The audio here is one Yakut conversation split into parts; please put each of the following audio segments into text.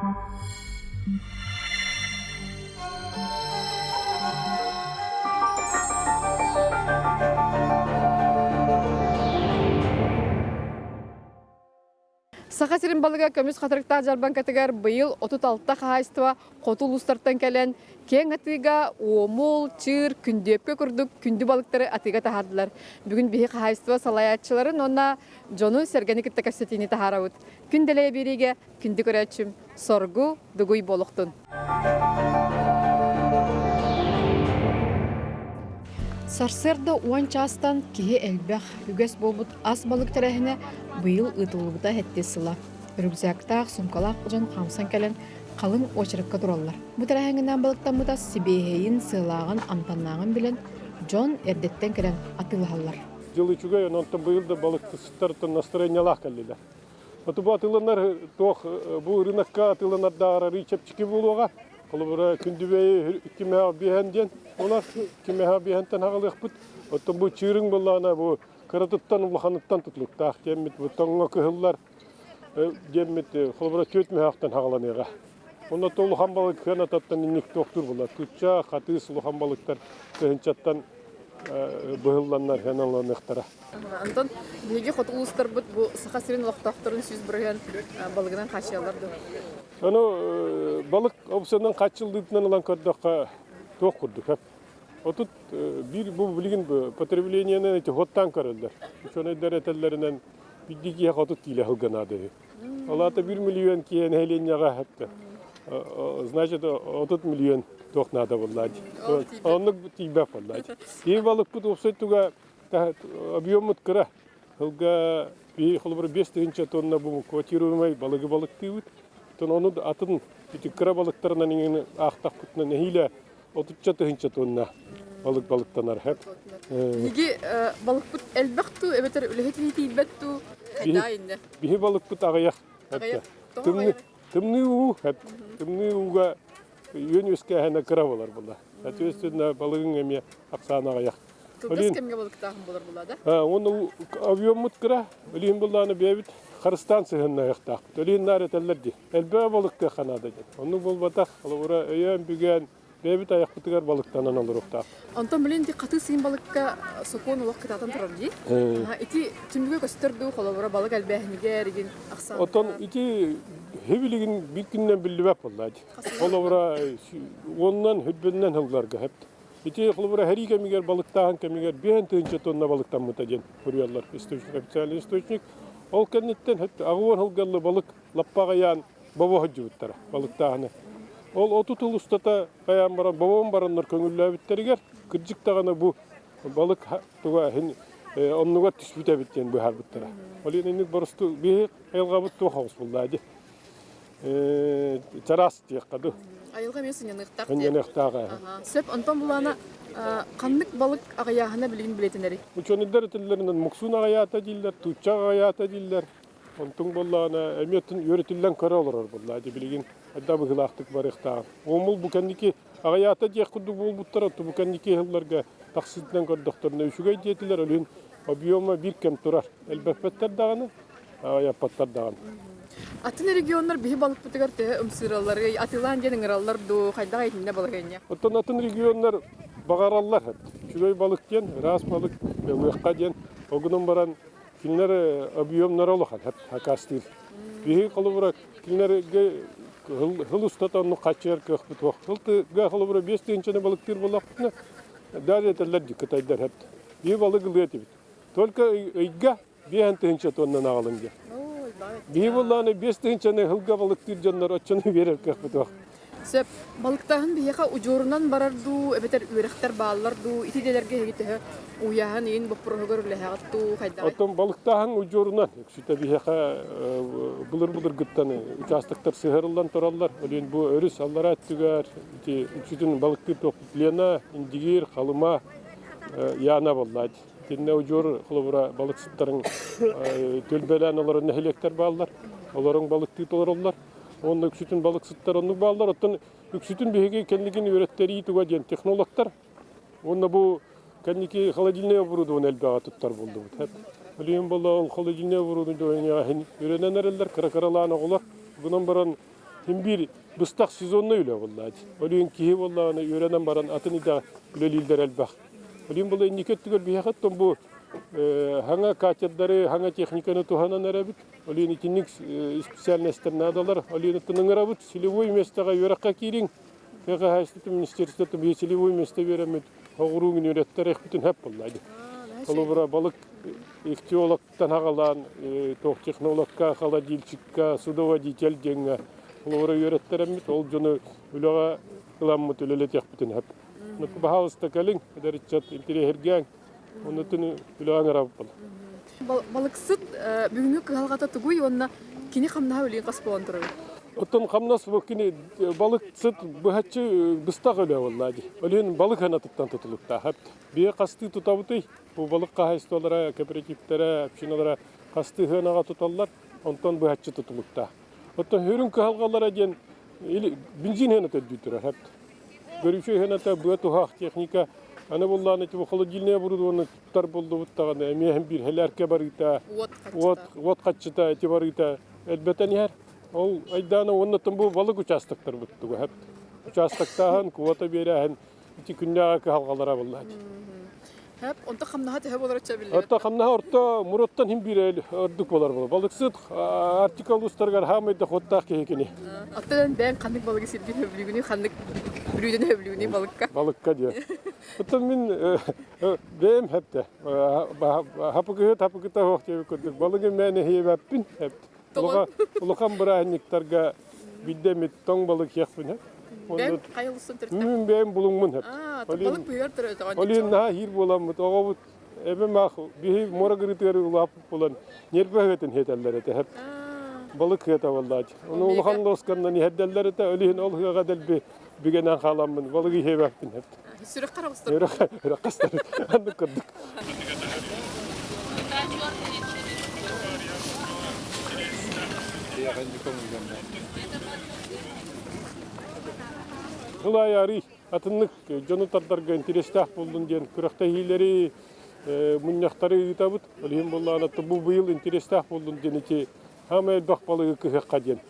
Саха сирин балыга көмүс хатырыктаах дьарбаҥкатыгар быйыл 36 хаһаайыстыба хоту улуустартан кэлэн киэҥ атыыга уомул, чыыр, күндүөпкэ курдук күндү балыктары атыыга таһаардылар. Бүгүн биһи хаһаайыстыба салайааччыларын уонна дьону сэргэни кытта кэпсэтиини таһаарабыт. Күн дэлэйэ биэриигэ күндү көрөөччүм Соргу Дугуй буолуохтун. Сарсыарда уон чаастан киһи элбэх, үгэс буолбут ас балык тэрээһинэ быйыл ыытыллыбыта сэттис сыла. Рюкзактаах, сумкалаах дьон хаамсан кэлэн халыҥ уочаракка тураллар. Бу тэрээһиҥҥинэн балыктаммыт ас сибиэһэйин, сыалааҕын, амтаннааҕын билэн, дьон эрдэттэн кэлэн атыылаһаллар. Дьыл үчүгэй, онон быйыл да балыксыттартан настроениелаах кэллилэр. Оту бу атыыланар туох бу рынокка атыыланардааҕар арыый чэпчэки буолуоҕа. Холобура, күндүбэйи кимэһэ биэһэн диэн улар кимэһэ биэһэнтэн аҕалыахпыт. Оттон бу чыырыҥ буоллаҕына бу кыратыттан улаханыттан тутулуктаах диэммит бу тоҥҥо кыһыллар диэммит холобура түөрт мөһөөхтөн хаҕаланыаҕа. Онно то улахан балык кыанататтан инник туохтуур буолар. Тучча, хатыыс улахан балыктар тыһынчаттан быһылланнар ыналаныахтара. Антон, биһиги хоту улуустарбыт бу Саха сирин олохтоохторун 100% балыгынан хааччыйаллар дуо? Ону балык опционан хааччыллыытынан ылан көрдөххө туох курдук хөп. Отут биир бу билигин потреблениены эти хоттаан көрөллөр. Учуонайдар этэллэринэн биирдии киһиэхэ 30 киилэ сылга наада үһү. Ол аата 1 миллион киһи нэһилиэнньэҕэ хэптэ. Значит, 30 миллион туох наада буолла. Оннук тиийбэт буолла. Киһи балыкпыт уопсай туга объеммут кыра. Сылга холобура 5000 тонна бу квотируемай балыгы балыктыыбыт. Оттон ону атын ити кыра балыктарынан иҥин аахтахпытына нэһиилэ отучча тыһыынча тонна балык балыктанар хэп. Биһиги балыкпыт элбэх туу эбэтэр үлэһит илии тиийбэт туу хайдаа иннэ? Биһи балыкпыт аҕыйах. Тымныы тымныы уу тымныы ууга үөн үөскээһинэ кыра болар була. Соответственно, балыгың эмиэ ахсаана аҕыйах. Кылгас кэмҥэ балыктааһын болар була да? Уонна объеммут кыра, өлүүн буллааны бэйэбит харыстаан сыһыннаһыахтаахпыт. Өлүүн наар этэллэр дии. Элбэҕи балыктыахха наада диэн. Оннук буолбатах, холобура, өйөөн бүгэн бэйэбит айахпытыгар балыктанан олоруохтаах. Онтон билин ити хатыы сыын балыкка сокуон олох кытаатан турар дии. Ити түмүгэ көстөр дуу, холобура, балык элбээһинигэр игин ахсаан. Оттон ити хибилигин биир күнүнэн биллибэт буолла. Холобура, уонунан, хүрбэннэн сылларга хэп. Ити холобура сэрии кэмигэр балыктааһын кэмигэр 5000 тонна балыктаммыта диэн суруйаллар источник, официальный источник. Ол кэнниттэн аҕыон сылгаллы балык лаппаҕайаан бобо сылдьыбыттара балыктааһыны. Ол 30 сыл устата хайаан баран бобон бараннар көҥүллээбиттэригэр кырдьык даҕаны бу балык туга иһин оннугар түспүт эбит диэн быһаарбыттара. Ол иһин инник боросту биһи айылҕабыт туох оҕус буллаа дии. Чараас диэххэ дуу. Айылҕа эмиэ сынньаныахтаах. Сынньаныахтаах ээ. Сөп, онтон булаана ханнык балык аҕыйааһына билигин билэтинэри? Учуонайдар этэллэринэн муксуун аҕыйаата дииллэр, тууччах аҕыйаата дииллэр. Онтуҥ буоллаҕына эмиэ үөрэтиллэн көрө олорор буоллаа дии билигин хайдах быһыылаахтык барыахтааҕын. Уомул бу кэнники аҕыйаата диэх курдук буолбуттара, бу кэнники сылларга тахсыытынан көрдөхтөрүнэ үчүгэй диэтилэр, ол иһин объема биир кэм турар. Элбэппэттэр даҕаны, аҕыйаппаттар даҕаны. Атын регионнар биһи балыкпытыгар төһө ымсыыралларый, атыылаан диэн ыҥыраллар дуу, хайдах итиннэ балаһыанньа? Оттон атын регионнар баҕараллар. Үчүгэй балык диэн, ыраас балык, ылыахха диэн. Ол гынан баран кинилэр объемнара улахан, хакастыыр. Биһи холобура кинилэргэ хыл устата оннук хаччыйар кыахпыт суох. Хыл холобура 5000-ны балыктыыр буоллахпытына, даже этэллэр дии кытайдар хэп. Биһи балык ылыа этибит. Только ыйга 5000 тоннан аҕалыҥ диэн. Биһи буоллаҕына 5000-ны сылга балыктыыр дьоннор оччону биэрэр кыахпыт суох. Сөп. Балыктааһын биһиэхэ удьуорунан барар дуу, эбэтэр үөрэхтэр бааллар дуу, ити идэлэргэ эһиги төһө ууйааһын иин боппуруоһугар үлэһэҕит дуу, хайдаҕый? Оттон балыктааһын удьуорунан үксүтэ биһиэхэ былыр-былыргыттан участоктар сыһарыллан тураллар. Ол иһин бу өрүс аллараа өттүгэр ити үксүтүн балыктыыр туохпут Лена, Индигир, Халыма, Яна буолла. Итиннэ удьуор холобура балыксыттарын түөлбэлээн олорор нэһилиэктэр бааллар. Олорон балыктыы толороллор. Уонна үксүтүн балыксыттар оннук бааллар. Оттон үксүтүн биһиги кэнникин үөрэттэрии туга диэн технологтар. Уонна бу кэнники холодильное оборудование элбэҕи туттар буоллубут. Билигин буолла ол холодильное оборудование үөрэнэн эрэллэр, кыра-кыралаан оҕолор. Гынан баран. Син биир быстах сезоннай үлэ буолла. Ол иһин киһи буоллаҕына үөрэнэн баран атын идэҕэ үлэлииллэр элбэх. Ол иһин була инники өттүгэр биһиэхэ оттон бу хаҥа катердары, хаҥа техниканы туһанан эрэбит. Ол иһин итинник специальностар наадалар. Ол иһин оттон ыҥырабыт целевой миэстэҕэ үөрэххэ киириҥ. Тыа хаһаайыстыбатын министерствота биһи целевой миэстэ үөрэммит оҕуруу үөрэттэр эхпитин хөп буолла. Холобура балык ихтиолог Тан аҕалаан туох технологка, холодильщикка, судоводитель диэҥҥэ холобура үөрэттэрэммит, ол дьону үлэҕэ ыламмыт үлэлэтиэхпитин сөп. Баһаалыста кэлиҥ, эдэр ыччат интэриэһиргээҥ, оннутун үлэҕэ ыҥырабыт. Балыксыт бүгүҥҥү кыһалҕата тугуй уонна кини хамнаһа үлүйэн хас буолан турарый? Оттон хамнас бу кини балыксыт быһаччы быстах үлэ буолла дии. Ол иһин балык ханатыттан тутулуктаах. Биһи хастыы тутабытый? Бу балык хаһаайыстыбалара, кооперативтара, общиналара хастыы сыанаҕа туталлар, онтон быһаччы тутулуктаах. Оттон сүрүн кыһалҕалара диэн бензин сыаната үрдүү турар. Горючай сыаната, быа туһаах техника, аны буллаан ити холодильное оборудование тутар буллубут даҕаны эмиэ биир хэлээркэ барыыта, уот, уот хаччыта ити барыыта элбэтэн иһэр. Ол айдаана уонна бу балык участоктарбыт туга. Участоктааһын, квота биэрээһин Ити күннээҕи кыһалҕалара буолла. Хэп, онто хамнаһа төһө болар биллибэт. Орто хамнаһа орто муруттан хим биир ордук болар болар. Балыксыт Арктика улуустарыгар хаамай доходтаах киһи кини. Оттон бэйэҥ ханнык балыгы сиргин хөбүлүүгүнүй, ханнык бүлүүдэн хөбүлүүгүнүй балыкка? Балыкка диye. Оттон мин бэйэм хэпте. Хапыкыһыт хапыкыта суох диэбит курдук. Балыгы мээнэ иһиэбэппин хэпте. Улахан бырааһынньыктарга биирдэ эмит тоҥ балык иэхпин Бэйэм хайа улуустан төрүттэн? Мин бэйэм булуҥмун хэп. Балык быһыар төрөөтөҕөн. Ол иһин наһаа иһиир буоламмыт, оҕобут эбэм аах биһи муора кырыытыгар улааппыт буолан ньиэрбэ ыһыатын иһэтэллэр этэ хэп. Балык ыһыата буоллааччы. Ону улахан лосканнан иһэрдэллэр этэ, ол иһин ол ыһыаҕа дэлби бүгэнэн хааламмын балыгы иһиэбэппин хэп. Сүрэх хараҕыстар. Сүрэх хастар. Аннык курдук. Сыл аайы арый атыннык дьону тардарга интэриэстээх буоллун диэн күрэхтэһиилэри, мунньахтары ыытабыт. Ол иһин буоллаҕына бу быйыл интэриэстээх буоллун диэн ити Хаамай элбэх балыгы кыһыахха диэн.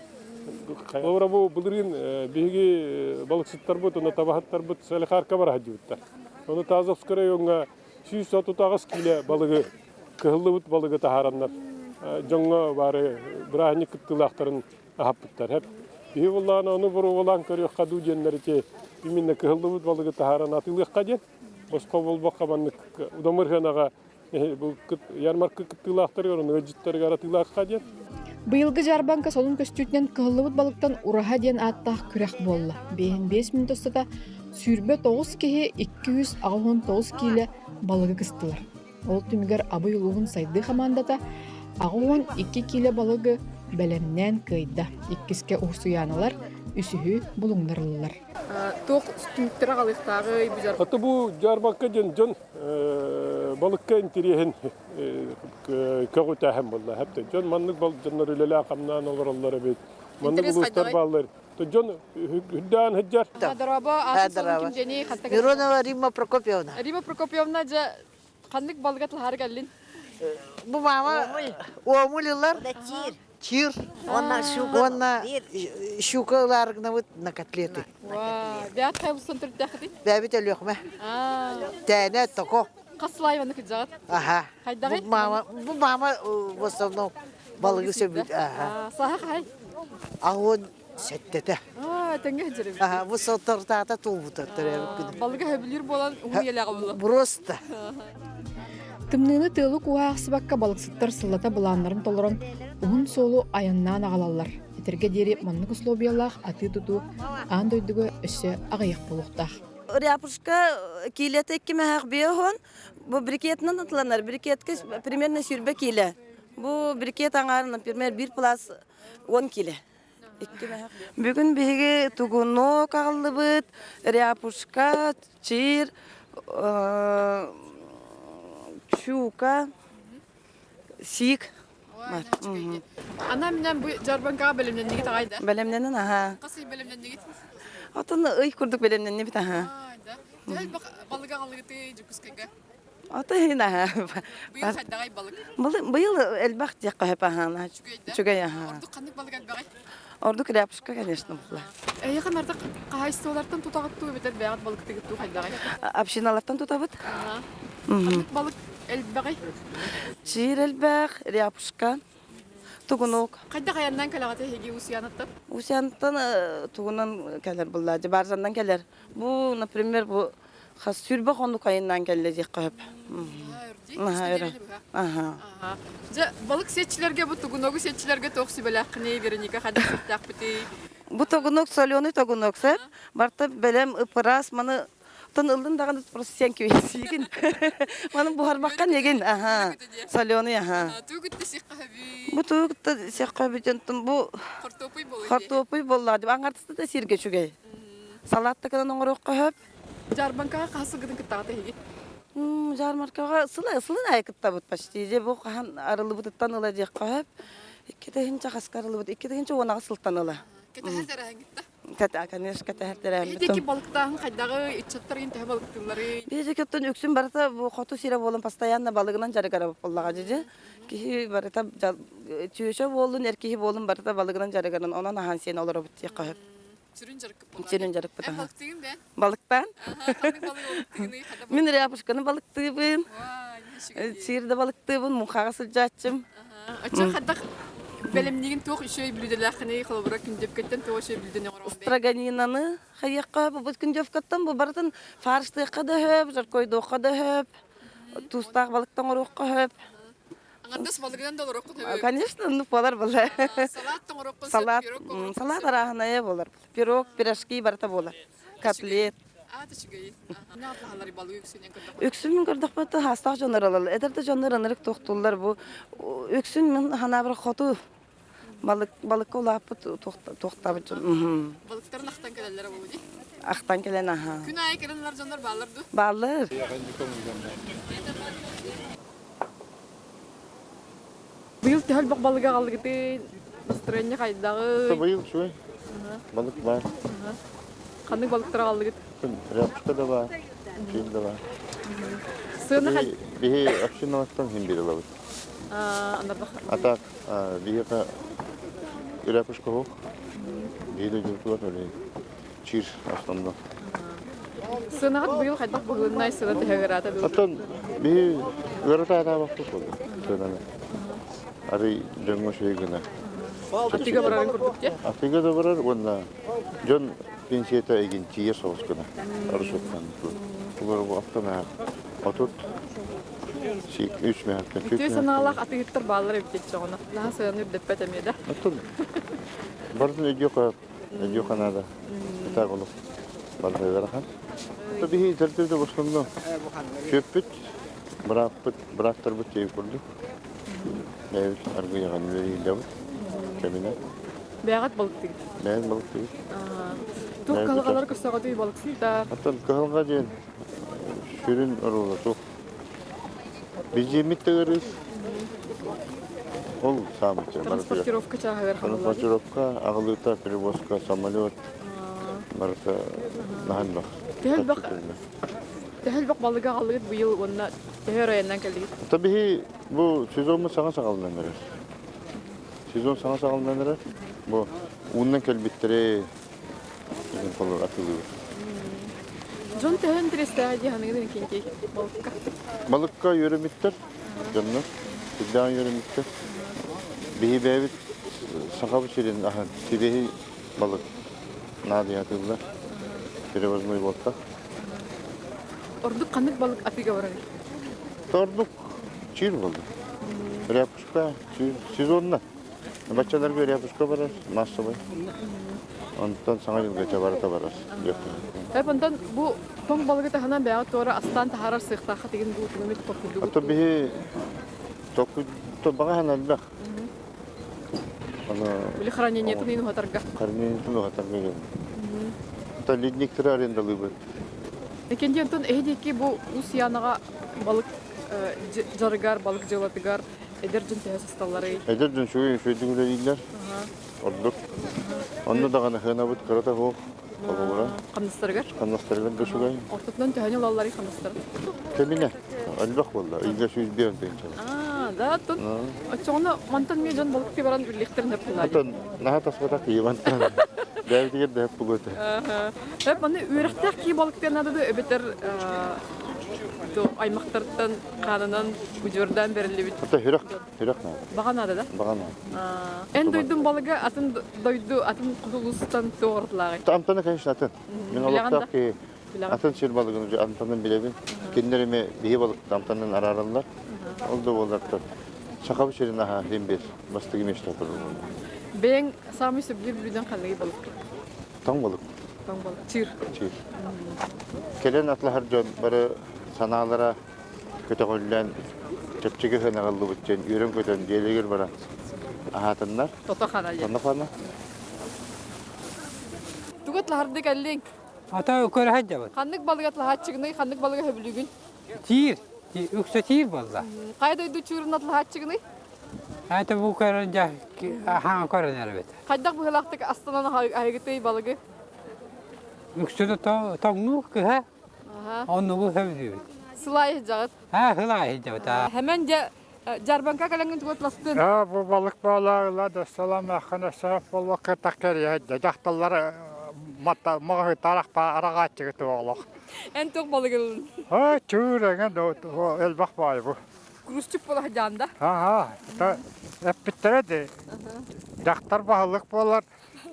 Холобура бу былырыын биһиги балыксыттарбыт уонна табаһыттарбыт Салихарка бара сылдьыбыттар. Ону Тазовскай райоҥҥа 138 киилэ балыгы, кыһыллыбыт балыгы таһаараннар дьоҥҥо баары бырааһынньык кыттыылаахтарын аһаппыттар. Биһи буоллаҕына ону боруобалаан көрүөххэ дуу диэннэр ити именно кыһыллыбыт балыгы таһааран атыылыахха диэн. Босхо буолбакка маннык удамыр сыанаҕа Бу ярмарка кыттыылаахтарыгар, ыалдьыттарыгар атыылаахха диэн. Быйылгы дьаарбаҥка солун көстүүтүнэн кыһыллыбыт балыктан ураһа диэн ааттаах күрэх буолла. Биэһин 5 мүнүүтэ устата 29 киһи 289 киилэ балыгы кыстылар. Ол түмүгэр Абый улууһун сайдыы хамаандата 82 киилэ балыгы бэлэмнээн кыайда. Иккискэ Уһусуйааналар, үсүһү булуҥнарыллар. Туох түмүктэрэ аҕалыахтааҕый бу дьар? Аты бу дьаарбаҥка диэн дьон балыкка интириэһин көҕүтээһин буолла. Хэптэ дьон маннык дьоннор үлэлээн-хамнаан олороллор эбит. Маннык улуустар бааллар. Дьон үрдээн сылдьар. Дорообо, аатын ким дьэни хантан Миронова Римма Прокопьевна. Римма Прокопьевна дьэ ханнык балыга тылһаары кэллин? Бу мама уомулилар Чир. Уонна щука. Уонна щука ылаарыгнабыт на котлеты. Бэт хайылсан түрдээхити? Бэбит өлүөхмэ. Тээнэ токо. Хас сылай кыдьаҕыт? Аха. Хайдаҕый? Бу мама, бу мама в основном балыгы сөбүт. Аха. Саха хай? Аҕуон сэттэтэ. Тэҥҥэ сылдьар Аха, бу соторутаата туолбута төрөөбүт күнүм. Балыгы сөбүлүүр буолан уһун үйэлээҕи булла. Просто. Тымныыны тыалы кууһа аахсыбакка балыксыттар сыллата былааннарын толорон уһун суолу айаннаан аҕалаллар. Этэргэ диэри маннык условиялаах атыы-тутуу аан дойдуга өссө аҕыйах буолуохтаах. Ряпушка киилэтэ икки мэһээх биэһон бу брикетынан атыланар. Брикетка примерно сүүрбэ киилэ. Бу брикет аҥаарын, например, биир плац 10 киилэ. Икки мэһэх. Бүгүн биһиги тугунок аҕаллыбыт, ряпушка, чир, щука, сиик бар. Ана минен бу жарбанкаҕа бэлэмнэннигит аҕай да? Бэлэмнэнэн аха. Хас ый бэлэмнэннигит? Отон ый курдук бэлэмнэннибит аха. Да. Төһө балыга аҕаллыгытый Дьокуускайга? Ото иһин аһа. Быйыл хайдаҕай балык? Быйыл элбэх диэххэ сөп аһаана. Үчүгэй аһаа. Ордук ханнык балык элбэҕий? Ордук ряпушка, конечно, була. Эйиэхэ ардах хаһаайыстыбалартан тутаҕыт дуу эбэтэр бэйэҕит балыктыгыт дуу хайдаҕый? Общиналартан тутабыт. Ханнык балык элбэҕий? Чиир элбэх, ряпушка, тугунук. Хайдах айаннаан кэлэҕит эһиги Усуйаанаттан? Усуйаанаттан тугунан кэлэр булла, баржаннан кэлэр. Бу, например, бу хас сүүрбэ хонук айаннаан кэллэ диэххэ сөп. Наһаа өрө. Аха. Дьэ, балык сиэччилэргэ бу тугуногу сиэччилэргэ туох сүбэлээххиний, Вероника хайдах сиэттээхпитий? Бу тогунок соленый тогунок сөп. Барта бэлэм ыпыраас маны тон ыллын даҕаны просто сиэн кэбиһиигин. Маны буһарбакка негин аха. Соленый аха. Тугутта сиэххэ хөбүй? Бу тугутта сиэххэ хөбүтэн бу Хортуопуй буолуй. Хортуопуй буоллаа деп аңартыста да сииргэ үчүгэй. Салат да гынан оҥоруохха сөп. Дьаарбаҥкаҕа хаһыс сылгытын кыттаҕыт эһиги? Дьаармаркаҕа сылын сылын аайы кыттабыт почти. Дьэ бу хаһан арыллыбытыттан ыла диэххэ сөп. 2000 хаска арыллыбыт, 2018 сылтан ыла. Кэтэһэр тэрээһиҥҥит да? Конечно, кэтэһэр тэрээһиммит. Эһиги балыктааһын хайдаҕый, ыччаттар төһө балыктыылларый? Биһиги оттон үксүн барыта бу хоту сирэ буолан постоянно балыгынан дьарыгара буоллаҕа дьэ. Киһи барыта чүөчэ буоллун, эр киһи буоллун барыта балыгынан дьарыгыран, онон аһаан сиэн олоробут диэххэ сөп. Сүрүн дьарыкпыт буолар. Сүрүн дьарыкпыт. Эн балыктыыгын бэйэн? Балыктаан. Ханнык балыгы балыктыыгыный? Мин ряпушканы балыктыыбын. Сиир да балыктыыбын, муҥхаҕа сылдьааччым. Оччо хайдах бэлэмниигин туох үчүгэй бүлүүдэлээххиний? Холобура, күндүөпкэттэн туох үчүгэй бүлүүдэни оҥороҕун бэйэн? Строганинаны хайыахха бу күндүөпкэттэн бу барытын фарштыахха да сөп, жаркойдуохха да сөп, туустаах балыктан оҥоруохха сөп. Аҥардас балыгынан да олороххун сөбүй? Конечно, оннук буолар буолар. Салат тоҥороххун Салат, сөп, пирог салат арааһынайа буолар. Пирог, пирожки барыта буолар. Котлет. Аата үчүгэй. Не атлаһаллар балыгы үксүнэн көрдөхпүт. Үксүн мин көрдөхпөт хаастаах дьоннор алалар. Эдэр да дьоннор ынырык туохтууллар бу. Үксүн мин ханаабыр хоту балык балыкка улааппыт туохтаабыт дьон. Балыктарын ахтан кэлэллэр буолуо дии. Ахтан кэлэн аха. Күн аайы кэлэн дьоннор бааллар дуу? Бааллар. Быйыл төһө элбэх балыгы аҕаллыгытый? Настроение хайдаҕый? Быйыл үчүгэй. Балык баар. Ханнык балыктары аҕаллыгыт? Ряпушка да баар, киин да баар. Сыана Биһи общиналартан хин биир ылабыт. А так биһиэхэ ряпушка суох. Биһи дойдубутугар өлей чир основно. Сыанаҕыт быйыл хайдах быһыылынай сыана төһө ыараата дуу? Оттон биһи ыарата араабаппыт буолла сыананы. Арый дьоҥҥо үчүгэй гына. Атыыга барарын курдук дии? Атыыга да барар уонна дьон пенсията эгин тиийэр соҕус гына. Арысыттан Олор бу автомат 30 үч мөһөттөн Үтүө санаалаах атыыһыттар бааллар эбит дьоҕуна. Наһаа сыананы үрдэппэт эмиэ да. Оттон барытын өйдүөх Өйдүөххэ наада. Итак олох барыта ыарахан. Биһи төртүбүтэ босхонно сүөппүт, бырааппыт, бырааттарбыт тиэйи курдук. Бэйэбит аргыйаҕын үлэлииллэбит кэминэ. Бэйэҕит балыктыгыт? Бэйэбит балыктыгыт. Туох кыһалҕалары көрсөҕүтүй балыксыттар? Оттон кыһалҕа диэн сүрүн оруола туох Бензиммит да ыарыыр. Ол саамай Транспортировка чааһыгар Транспортировка, аҕылыыта, перевозка, самолет барыта наһаа элбэх. Төһө элбэх төһө элбэх балыгы аҕаллыгыт быйыл уонна төһө оройуоннан кэллигит? Та биһи бу сезоммут саҥа саҕаланан эрэр. Сезон саҥа саҕаланан эрэр. Бу ууннан кэлбиттэри холор атылыыбыт. Дьон төһө интэриэстээҕэ дии саныгын кинки балыкка? Балыкка үөрэммиттэр дьоннор. Сүрдээх үөрэммиттэр. Биһи бэйэбит сахабыт сирин аһын сибиэһий балык наадыйатыллар. Перевозной буолта. Ордук ханнык балык атыыга барарый? Ордук чиир буолла. Ряпушка сезонно. Баччаларга ряпушка барар, массовый. Онтон саҥа дьылга барыта барар. Эп онтон бу тоҥ балыгы таһынан бэйэҕэ туора астаан таһаарар сыахтаахха тигин бу тугу эмит токуйдугут Ото биһи токуй баҕаһан элбэх. Аны Били хранениетын иин уһатарга. Хранениетын уһатарга гын. То ледниктери арендалыыбыт. Экенди онтон эһи диэки бу Усьянаҕа балык дьарыгар, балык дьыалатыгар эдэр дьон төһө сысталларый? Эдэр дьон үчүгэй үчүгэйдик үлэлииллэр. Ордук. Онно даҕаны сыанабыт кырата суох. Холобура. Хамнастарыгар? Хамнастарыгар да үчүгэй. Ортотунан төһөнү ылалларый хамнастарын? Кэминэ. Элбэх буолла. Ыйга 105 тыһыынча. Аа, да, оттон оччоҕуна мантан эмиэ дьон балыктыы баран үллэхтэрин өп Оттон наһаа таспатах киһи мантан. Бэйэбитигэр да өп булуо этэ. Эп маны үөрэхтээх киһи балыктыан наада да эбэтэр аймахтартан хаанынан удьуордаан бэриллибит. Оттон хүрэх хүрэх наада. Баҕа наада да? Баҕа наада. Эн дойдун балыга атын дойду атын хотулуустан туох уратылааҕый? Амтана, конечно, атын. Мин олохтоох киһи Атын сир балыгын уже амтанын билэбин. Кинилэр эмиэ биһи балыкты амтанын араараллар. Ол да буоллар сахабыт сирин аһа иһин биир бастакы миэстэ турар. Бэйэҥ саамай сөбүлүүр бүлүүдэн ханныгый балык? Тоҥ балык. Тоҥ балык. Чыыр. Чыыр. Кэлэн атлаһар дьон бары санаалара көтөҕүллэн чэпчэки сыанаҕыллыбыт диэн үөрэн-көтөн дьиэлэригэр баран аһаатыннар. Тото хана диэн. Тото хана. Тугу атлаһарды кэллиҥ? Ата көрө сылдьабыт. Ханнык балыгы атлаһааччыгыный, ханнык балыгы сөбүлүүгүн? Тиир, үксэ тиир буолла. Хайа дойду чуурун атлаһааччыгыный? Это бу көрөн дьэ хаҥа көрөн эрэбит. Хайдах быһыылаахтык астанан аһыгытый балыгы? Үксүнү тоҥнуур кыһа, оннугу сөбүлүүбүт. Сылай сылдьаҕыт? Аа, сылай сылдьабыт. Хэмэн дьэ дьаарбаҥка кэлэҥҥин тугу атластын? Аа, бу балык буолаарыла да саламааххын өссө буолуохха таккарыйа дьахталлар маҕаһыытаарахпа араҕааччыгы туолох. Эн туох балыгы ылын? Аа, чүүр эҥин элбэх баай бу. Курусчук буола сылдьаан да? Аа, эппиттэрэ де дьахтар баһылык буолар,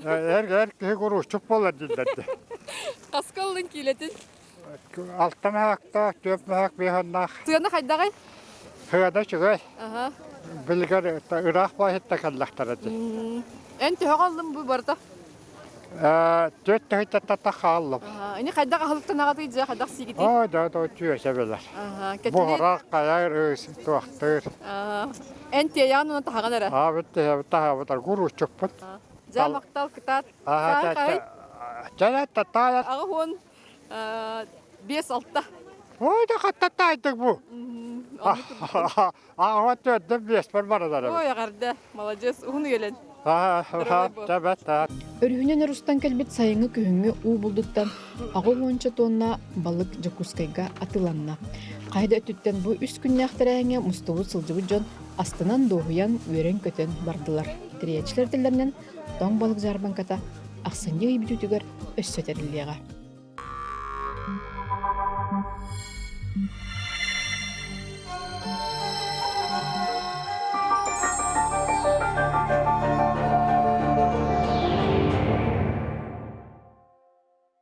эр эр киһи куруусчук буолар дииллэр де. Хаска ыллын киилэтин? Алта мөһөөктөөх, түөрт мөһөөк биэһэннээх. Сыана хайдаҕый? Сыана үчүгэй. Билигэр ыраах баһытта кэллэхтэрэ дии. Эн төһөҕө аллым бу барыта? Түөрт төһүттэн хааллым. Ини хайдах аһылыктан аҕатый дьэ хайдах сиигитий? Ой, да, да, түөсэ билэр. Буһара хайар туохтыыр. Эн тиэйэҕин уонна таһаҕын эрэ. Аабыт тиһэбит таһаабыт аргур учуппут. Дьэ, махтал кытаат. Чэ, татаайа. Аҕа хуон 5-6. Ой, да хаттатаайдык бу. Аҕа төрдө биэспэр баралар. Ой, эҕэрдэ, маладьыас, уһун үйэлэн. Өрүһүнэн өрустан кэлбит сайыҥҥы-күһүҥҥү уу булдуттан аҕа уонча тонна балык Дьокуускайга атыыланна. Хайа да өттүттэн бу үс күннээх тэрээһиҥҥэ мустубут сылдьыбыт дьон астынан-дуоһуйан, үөрэн-көтөн бардылар. Тэрийээччилэр этэллэринэн, тоҥ балык дьаарбаҥката ахсынньы ый бүтүүтүгэр өссө тэриллиэҕэ.